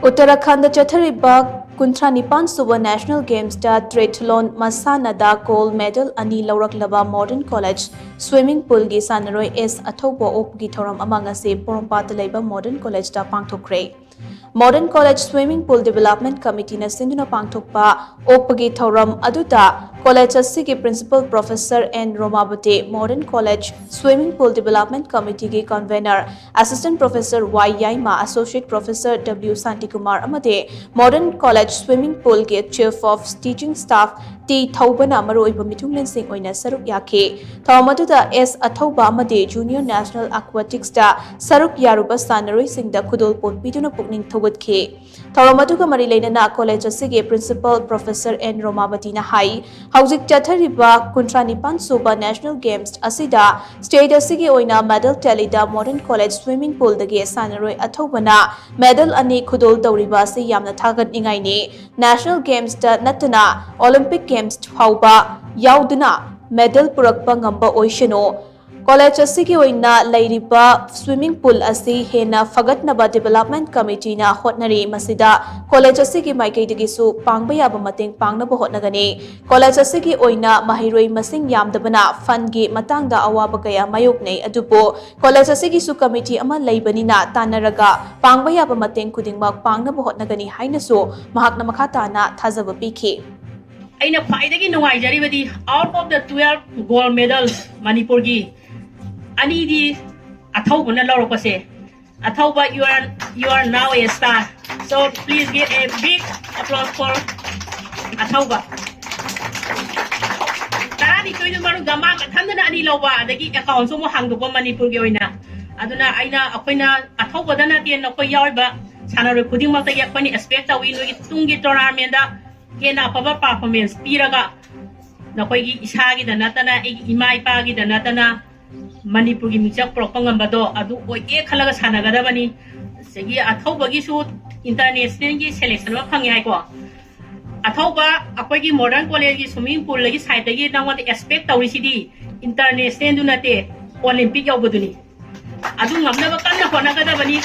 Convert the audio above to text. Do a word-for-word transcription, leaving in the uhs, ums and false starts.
ꯎꯠꯇꯔꯥꯈꯟꯗ ꯆꯠꯊꯔꯤꯕ ꯀꯨꯟꯊ꯭ꯔꯥ ꯅꯤꯄꯥꯟ ꯁꯨꯕ National Games ꯇ Triathlon ꯃꯁꯥꯟꯅꯗ gold medal ꯑꯅꯤ ꯂꯧꯔꯛꯂꯕ Modern College Swimming Pool ꯒꯤ ꯁꯥꯟꯅꯔꯣꯏ ꯑꯦꯁ ꯑꯊꯧꯕ ꯑꯣꯛꯄꯒꯤ ꯊꯧꯔꯝ ꯑꯃ ꯉꯁꯤ ꯄꯣꯔꯣꯝꯄꯥꯠꯇ ꯂꯩꯕ Modern College ꯇ ꯄꯥꯡꯊꯣꯛꯈ꯭ꯔꯦ꯫ Modern College Swimming Pool Development Committee ꯅ ꯁꯤꯟꯗꯨꯅ ꯄꯥꯡꯊꯣꯛꯄ ꯑꯣꯛꯄꯒꯤ ꯊꯧꯔꯝ ꯑꯗꯨꯗ college ꯑꯁꯤꯒꯤ Principal Professor N Romabati, Modern College Swimming Pool Development Committee ꯒꯤ Convener Assistant Professor ꯋꯥꯏ ꯌꯥꯏꯃ, Associate Professor ꯗꯕ꯭ꯂꯤꯎ ꯁꯥꯟꯇꯤꯀꯨꯃꯥꯔ ꯑꯃꯗꯤ Modern College Swimming Pool ꯒꯤ Chief of Teaching Staff T ꯊꯧꯕꯅ ꯃꯔꯨꯑꯣꯏꯕ ꯃꯤꯊꯨꯡꯂꯦꯟꯁꯤꯡ ꯑꯣꯏꯅ ꯁꯔꯨꯛ ꯌꯥꯈꯤ꯫ ꯊꯧꯔꯝ ꯑꯗꯨꯗ ꯑꯦꯁ ꯑꯊꯧꯕ ꯑꯃꯗꯤ Junior National Aquatics ꯇ ꯁꯔꯨꯛ ꯌꯥꯔꯨꯕ ꯁꯥꯟꯅꯔꯣꯏꯁꯤꯡꯗ ꯈꯨꯗꯣꯜꯄꯣꯠ ꯄꯤꯗꯨꯅ ꯄꯨꯛꯅꯤꯡ ꯊꯧꯒꯠꯈꯤ꯫ ꯊꯧꯔꯝ ꯑꯗꯨꯒ ꯃꯔꯤ ꯂꯩꯅꯅ college ꯑꯁꯤꯒꯤ Principal Professor ꯑꯦꯟ ꯔꯣꯃꯥꯕꯇꯤꯅ ꯍꯥꯏ, ꯍꯧꯖꯤꯛ ꯆꯠꯊꯔꯤꯕ ꯀꯨꯟꯊ꯭ꯔꯥ ꯅꯤꯄꯥꯟ ꯁꯨꯕ National Games ꯑꯁꯤꯗ state ꯑꯁꯤꯒꯤ ꯑꯣꯏꯅ medal tally ꯗ Modern College Swimming Pool ꯗꯒꯤ ꯁꯥꯟꯅꯔꯣꯏ ꯑꯊꯧꯕꯅ medal ꯑꯅꯤ ꯈꯨꯗꯣꯜ ꯇꯧꯔꯤꯕ ꯑꯁꯤ ꯌꯥꯝꯅ ꯊꯥꯒꯠꯅꯤꯡꯉꯥꯏꯅꯤ꯫ National Games ꯇ ꯅꯠꯇꯅ Olympic Games ꯐꯥꯎꯕ ꯌꯥꯎꯗꯨꯅ medal ꯄꯨꯔꯛꯄ ꯉꯝꯕ ꯑꯣꯏꯁꯅꯨ꯫ College ꯑꯁꯤꯒꯤ ꯑꯣꯏꯅ ꯂꯩꯔꯤꯕ swimming pool ꯑꯁꯤ ꯍꯦꯟꯅ ꯐꯒꯠꯅꯕ Development Committee ꯅ ꯍꯣꯠꯅꯔꯤ꯫ ꯃꯁꯤꯗ college ꯑꯁꯤꯒꯤ ꯃꯥꯏꯀꯩꯗꯒꯤꯁꯨ ꯄꯥꯡꯕ ꯌꯥꯕ ꯃꯇꯦꯡ ꯄꯥꯡꯅꯕ ꯍꯣꯠꯅꯒꯅꯤ꯫ College ꯑꯁꯤꯒꯤ ꯑꯣꯏꯅ ꯃꯍꯩꯔꯣꯏ ꯃꯁꯤꯡ ꯌꯥꯝꯗꯕꯅ fund ꯒꯤ ꯃꯇꯥꯡꯗ ꯑꯋꯥꯕ ꯀꯌꯥ ꯃꯥꯌꯣꯛꯅꯩ, ꯑꯗꯨꯕꯨ college ꯑꯁꯤꯒꯤꯁꯨ committee ꯑꯃ ꯂꯩꯕꯅꯤꯅ ꯇꯥꯟꯅꯔꯒ ꯄꯥꯡꯕ ꯌꯥꯕ ꯃꯇꯦꯡ ꯈꯨꯗꯤꯡꯃꯛ ꯄꯥꯡꯅꯕ ꯍꯣꯠꯅꯒꯅꯤ ꯍꯥꯏꯅꯁꯨ ꯃꯍꯥꯛꯅ ꯃꯈꯥ ꯇꯥꯅ ꯊꯥꯖꯕ ꯄꯤꯈꯤ꯫ ꯑꯩꯅ ꯈ꯭ꯋꯥꯏꯗꯒꯤ ꯅꯨꯡꯉꯥꯏꯖꯔꯤꯕꯗꯤ, out of the twelve gold medals ꯃꯅꯤꯄꯨꯔꯒꯤ ꯑꯅꯤꯗꯤ ꯑꯊꯧꯕꯅ ꯂꯧꯔꯛꯄꯁꯦ꯫ ꯑꯊꯧꯕ, you are, you are now a star. So please give a big applause for ꯑꯊꯧꯕ꯫ ꯇꯔꯥꯅꯤꯊꯣꯏꯗꯨ ꯃꯅꯨꯡꯗ ꯃꯥ ꯃꯊꯟꯗꯅ ꯑꯅꯤ ꯂꯧꯕ, ꯑꯗꯒꯤ account ꯁꯨ ꯑꯃꯨꯛ ꯍꯥꯡꯗꯣꯛꯄ ꯃꯅꯤꯄꯨꯔꯒꯤ ꯑꯣꯏꯅ꯫ ꯑꯗꯨꯅ ꯑꯩꯅ, ꯑꯩꯈꯣꯏꯅ ꯑꯊꯧꯕꯗ ꯅꯠꯇꯦ, ꯅꯈꯣꯏ ꯌꯥꯎꯔꯤꯕ ꯁꯥꯟꯅꯔꯣꯏ ꯈꯨꯗꯤꯡꯃꯛꯇꯒꯤ ꯑꯩꯈꯣꯏꯅ expect ꯇꯧꯏ, ꯅꯣꯏꯒꯤ ꯇꯨꯡꯒꯤ tournament ꯗ ꯍꯦꯟꯅ ꯑꯐꯕ performance ꯄꯤꯔꯒ ꯅꯈꯣꯏꯒꯤ ꯏꯁꯥꯒꯤꯗ ꯅꯠꯇꯅ, ꯑꯩꯒꯤ ꯏꯃꯥ ꯏꯄꯥꯒꯤꯗ ꯅꯠꯇꯅ, ꯃꯅꯤꯄꯨꯔꯒꯤ ꯃꯤꯡꯆꯠ ꯄꯨꯔꯛꯄ ꯉꯝꯕꯗꯣ ꯑꯗꯨ ꯑꯣꯏꯒꯦ ꯈꯜꯂꯒ ꯁꯥꯟꯅꯒꯗꯕꯅꯤ꯫ ꯑꯗꯒꯤ ꯑꯊꯧꯕꯒꯤꯁꯨ international ꯒꯤ selection ꯑꯃ ꯐꯪꯉꯦ ꯍꯥꯏꯀꯣ꯫ ꯑꯊꯧꯕ ꯑꯩꯈꯣꯏꯒꯤ Modern College ꯀꯤ swimming pool ꯗꯒꯤ side ꯇꯒꯤ ꯅꯉꯣꯟꯗ expect ꯇꯧꯔꯤꯁꯤꯗꯤ international ꯗꯨ ꯅꯠꯇꯦ, Olympic ꯌꯧꯕꯗꯨꯅꯤ꯫ ꯑꯗꯨ ꯉꯝꯅꯕ ꯀꯟꯅ ꯍꯣꯠꯅꯒꯗꯕꯅꯤ꯫